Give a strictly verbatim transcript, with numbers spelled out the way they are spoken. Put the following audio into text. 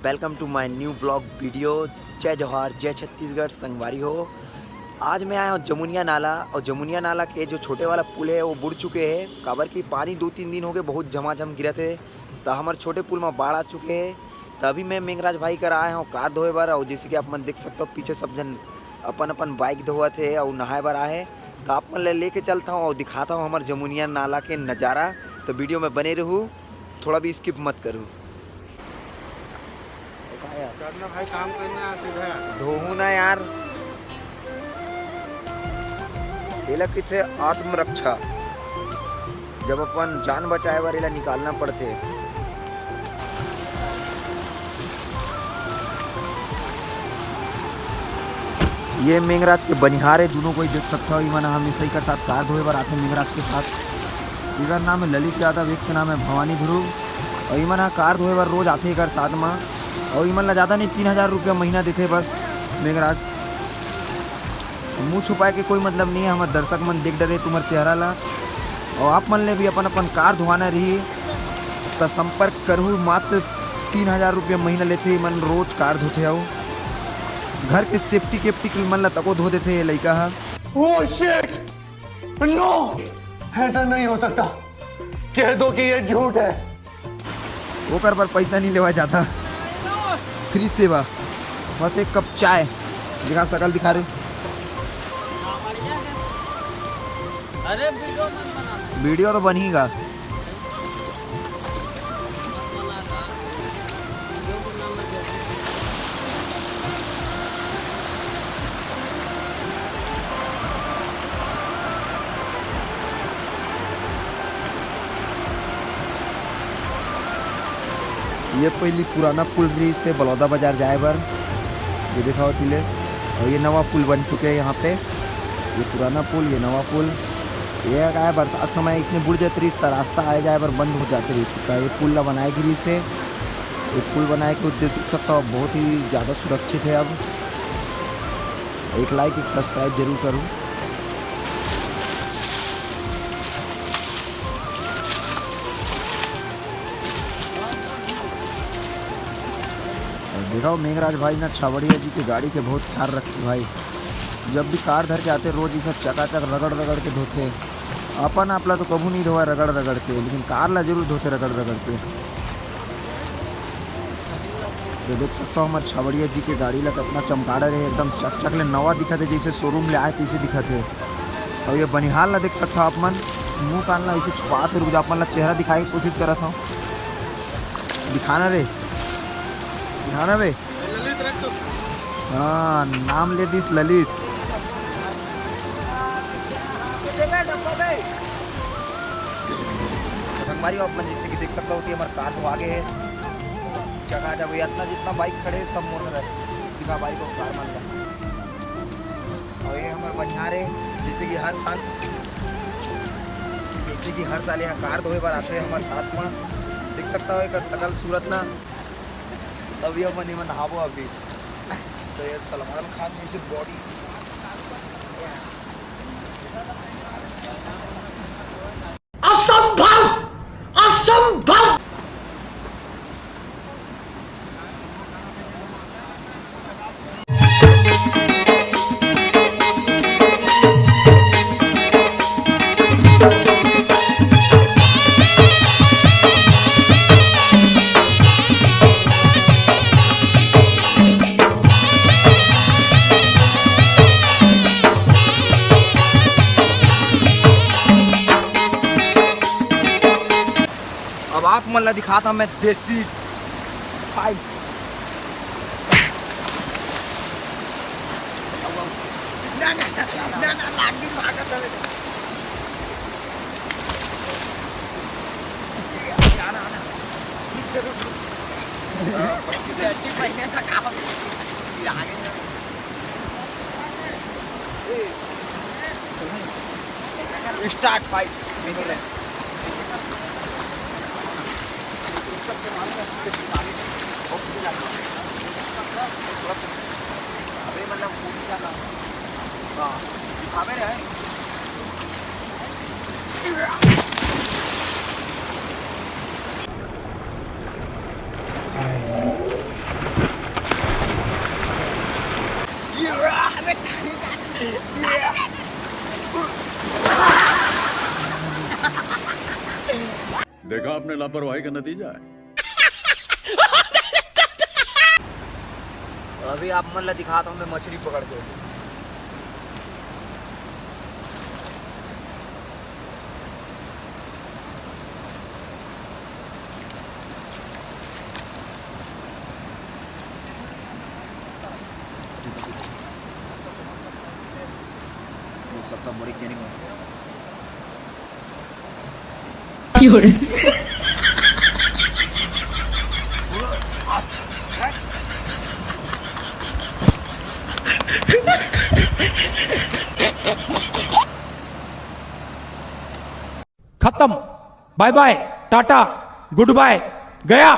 Welcome to my new vlog video। जय जोहार, जय छत्तीसगढ़ संगवारी हो। आज मैं आया हूँ जमुनिया नाला, और जमुनिया नाला के जो छोटे वाला पुल है वो बुड़ चुके हैं, काबर कि पानी दो तीन दिन हो गए बहुत झमाझम गिरत है, तो हमारे छोटे पुल में बाढ़ आ चुके हैं। तो अभी मैं मेंगराज भाई कर आया हूँ कार धोए बर, और जैसे कि आप मन देख सकते हो पीछे सब जन अपन अपन बाइक धोवत हे और नहाए बर आए हे। तो आप मन ले लेके चलता हूँ और दिखाता हूँ हमारे जमुनिया नाला के नज़ारा। तो वीडियो में बने रहू, थोड़ा भी स्किप मत करू। करना भाई, काम करना है सीधा। धोहू ना यार, एला किथे आत्मरक्षा, जब अपन जान बचाए बर एला निकालना पड़थे। ये मेंगराज के बनिहार है, दोनों कोई देख सकता हो। इमन हमेशा एकर साथ कार धोए बर आथे मेंगराज के साथ। एकर नाम है ललित यादव, एक के नाम है भवानी ध्रुव, और इमन ह कार धोए बर रोज आथे एकर साथ मा। और इमन ला ज़्यादा नहीं, तीन हज़ार रुपया महीना देथे बस मेंगराज। मुंह छुपाए के कोई मतलब नहीं है, हमारे दर्शक मन देख डरे तुम्हारे चेहरा ला। और आप मन ले भी अपन अपन कार धोवाना रही तो संपर्क करहू। मात्र तीन हज़ार रुपया महीना लेथे मन, रोज कार धोथे। अउ घर के सेफ्टी केफ्टी के मन ला तको धो देथे ये लइका ह। Oh shit! No! ऐसा नहीं हो सकता। कह दो कि ये झूठ है। ओकर बर पैसा नहीं लेवा जाता, फ्री सेवा। बस एक कप चाय। दिखा, शकल दिखा रे। अरे वीडियो मत बना। वीडियो तो बन ही गा। ये पहली पुराना पुल रहिस हे बलौदा बाजार जाए बर, ये दिखाओ तिले। और ये नवा पुल बन चुके हैं यहाँ पे, ये पुराना पुल, ये नवा पुल। ये का है, बरसात समय इतने बुड़ जाते रहिस, तो रास्ता आए जाए बर बंद हो जाते रहिस। तो ये पुल ला बनाए गिरिस हे, ये पुल बनाए के उद्देश्य सब तो बहुत ही ज़्यादा सुरक्षित है। अब एक लाइक, एक सब्सक्राइब जरूर करूँ। और देखो, मेघराज भाई ना छावड़िया जी के गाड़ी के बहुत ख्याल रखते भाई। जब भी कार धर के आते, रोज इसे चकाचक रगड़ रगड़ के धोते। अपन आपला तो कभू नहीं धोवा रगड़ रगड़ के, लेकिन कार ला जरूर धोते रगड़ रगड़ के। तो देख सकता हो, हमारे छावड़िया जी के गाड़ी ला कितना चमकाड़ा रहे, एकदम चकचक ले नवा दिखत हे, जैसे शोरूम ले आए तैसे दिखत हे। और ये बनिहार ला देख सकता हो आप मन, मुंह कान ला ऐसे छुपात हे। रुक जा, आप मन ला चेहरा दिखाए के कोशिश करत हूँ, दिखाना रे, दिखाना बे। हाँ, नाम ले दिस ललित। संगवारी हो, आप मन जैसे कि देख सकता हो कि हमारे कार तो आगे है, जगह जगह इतना जितना बाइक खड़े हैं, सब मोड़ रहे, दिखा बाइक और कार मन ला। और ये हमारे बनिहार है, जैसे कि हर साल, जैसे कि हर साल यहाँ कार धोए बर आते हैं हमारे साथ में। देख सकता हो एक शकल सूरत ना, तभी अपन इमन नहाबो अभी। तो ये सलमान खान जैसी बॉडी। असंभव, असंभव। अब आप मन ला दिखाता मैं देसी भाई। ना, ना, ना, ना, ना, लाग दी, भागत हवे। आना, आना। जल्दी पहले तक आओ। फिर आगे। Start fight. अबे मतलब पूरी क्या नाम? हाँ, दिखावे रहे। देखा आपने लापरवाही का नतीजा है। अभी आप मन ला दिखाता हूँ मैं मछली पकड़ के। लोग सबका बड़ी ट्रेनिंग हो। खत्म। बाय बाय, टाटा, गुड बाय, गया।